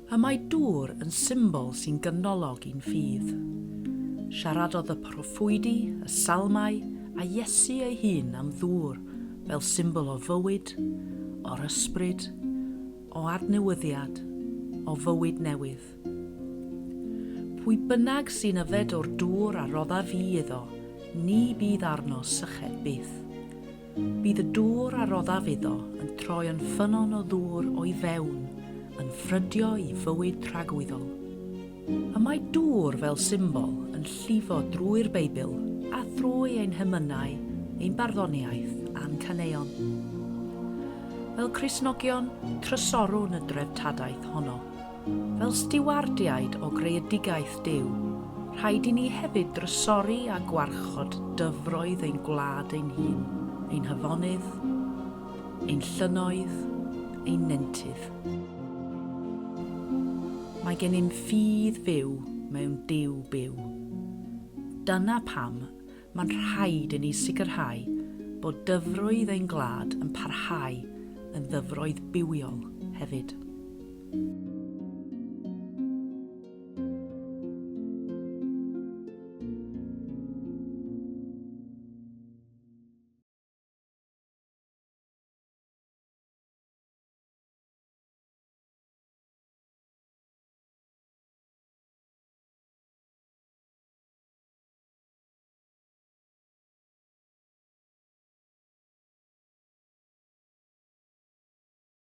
Y mae dŵr yn symbol sy'n ganolog i'n ffydd. Siaradodd y proffwydi, y Salmau, a Iesu ei hun am ddŵr fel symbol o fywyd, o'r ysbryd, o adnewyddiad, o fywyd newydd. Pwy bynnag sy'n yfed o'r dŵr a roddaf fi iddo, ni bydd arno syched byth. Bydd y dŵr a roddaf iddo yn troi yn ffynnon o ddŵr o'i fewn, yn ffrydio i fywyd tragwyddol. Y mae dŵr fel symbol yn llifo drwy'r Beibl a thrwy ein hemynau, ein barddoniaeth a'n caneuon. Fel Cristnogion, trysorwn y dreftadaeth honno. Fel stiwardiaid o greadigaeth Duw, rhaid i ni hefyd drysori a gwarchod dyfroedd ein gwlad ein hun, ein hafonydd, ein llynnoedd, ein nentydd. Mae gennym ffydd fyw mewn Duw byw. Dyna pam mae'n rhaid i ni sicrhau bod dyfroedd ein gwlad yn parhau yn ddyfroedd bywiol hefyd.